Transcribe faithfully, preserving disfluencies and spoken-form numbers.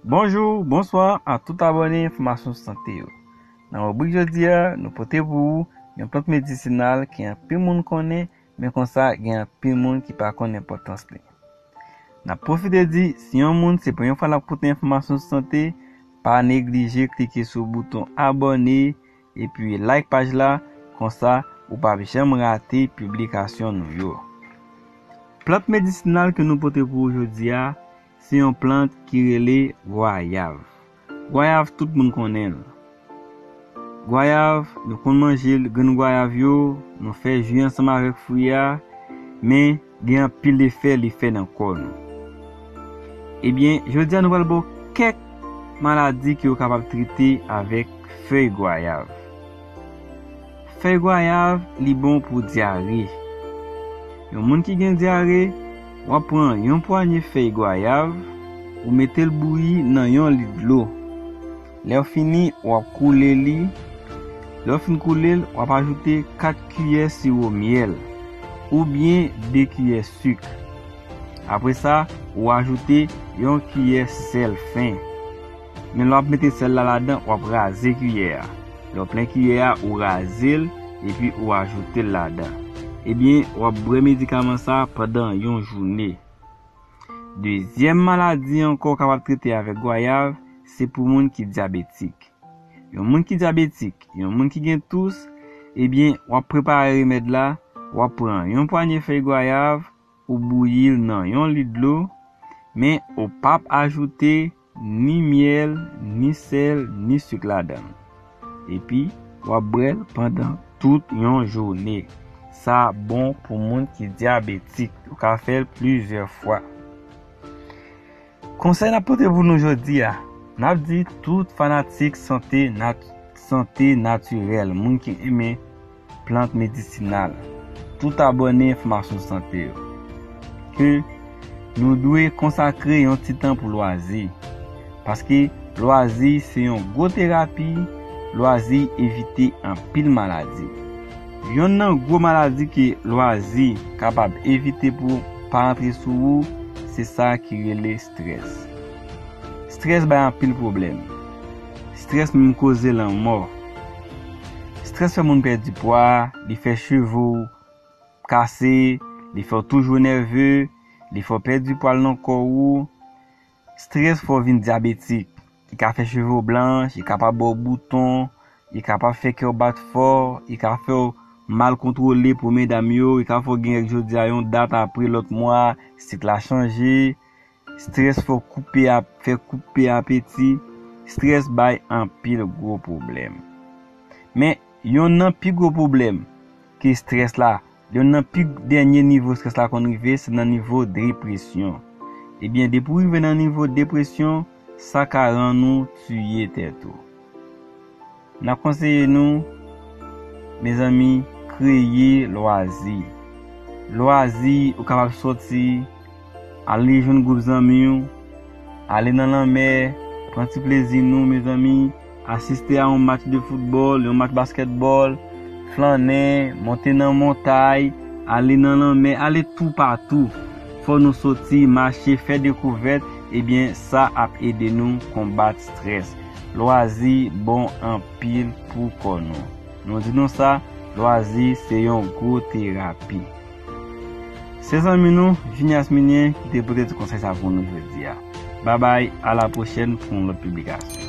Bonjou, bonswa a tout abòne Enfòmasyon Sante yo. Nan ribrik jodi a, nou pote pou ou yon plant medisinal ke anpil moun konnen, men konsa gen anpil moun ki pa konn enpòtans li. N ap pwofite di, si yon moun se premye fwa l ap koute Enfòmasyon Sante, pa neglije klike sou bouton abòne epi like paj la, konsa ou p ap janm rate piblikasyon nou yo. Plant medisinal ke nou pote pou ou jodi a, se yon plant ki rele gwayav. Gwayav, tout moun konnen l. Gwayav, nou konn manje l, grenn gwayav yo, nou fè ji ansanm avèk fwi a, men gen anpil efè li fè nan kò nou. Ebyen, jodi a nou pral ba w kèk maladi ke w kapab trete avèk fèy gwayav. Fèy gwayav, li bon pou dyare. Yon moun ki gen dyare, w ap pran yon pwanye fèy gwayav, ou mete l bouyi nan yon lit dlo. Lè w fini, w ap koule li. Lè w fin koule l, w ap ajoute kat kiyè siwo myèl oubyen de kiyè sik. Apre sa, ou ajoute yon kiyè sèl fen. Men lè w ap mete sèl la ladan, w ap raze kiyè a. Lè w plen kiyè a, ou raze l, epi ou ajoute l ladan. Ebyen, w ap bwè medikaman sa a pandan yon jounen. Dezyèm maladi ankò w kapab trete avèk gwayav, se pou moun ki dyabetik. Yon moun ki dyabetik, yon moun ki gen tous, ebyen, w ap prepare remèd la, w ap pran yon pwanye fèy gwayav, ou bouyi l nan yon lit dlo, men ou p ap ajoute ni myèl, ni sèl, ni sik ladan l. Epi, w ap bwè l pandan tout yon jounen. Sa bon pou moun ki dyabetik. Ou ka fè l plizyè fwa. Konsèy n ap pote pou nou jodi a, n ap di tout fanatik sante nat-, sante natirèl, moun ki renmen plant medisinal, tout abòne Enfòmasyon Sante yo, ke nou dwe konsakre yon ti tan pou lwazi. Paske lwazi se yon gwo terapi, lwazi evite anpil maladi. Yonn nan gwo maladi ke lwazi kapab evite pou pa antre sou ou, se sa ki rele strès. Strès bay anpil pwoblèm. Strès menm koze lanmò. Strès fè moun pèdi pwa, li fè cheve w kase, li fè w toujou nève, li fè w pèdi pwa nan kò ou. Strès fè w vin dyabetik. Li ka fè cheve w blanch, li kapab ba w bouton, li kapab fè kè w bat fò, li ka fè w mal kontwole pou medam yo, li ka fè w gen règ jodi a yon dat, apre lòt mwa, sik la chanje. Strès fè w koupe ap-, fè koupe apeti. Strès bay anpil gwo pwoblèm. Men, yonn nan pi gwo pwoblèm ke strès la, yonn nan pi dènye nivo strès la konn rive, se nan nivo depresyon. Ebyen, depi w rive nan nivo depresyon, sa ka rann ou tiye tèt ou. N ap konseye nou, mezanmi, kreye lwazi. Lwazi, ou kapab sòti, ale jwenn gwoup zanmi w, ale nan lanmè, pran ti plezi nou, mezanmi, asiste a yon match de foutbòl, yon match baskètbòl, flannen, monte nan montay, ale nan lanmè, ale toupatou. Fò nou soti, mache, fè dekouvèt, ebyen, sa ap ede nou konbat strès. Lwazi bon anpil pou kò nou. Nou di nou sa, lwazi se yon gwo terapi. Se zanmi nou, Junias Minyen, ki te pote ti konsèy sa pou nou jodi a. Babay, a la pwochèn pou yon lòt piblikasyon.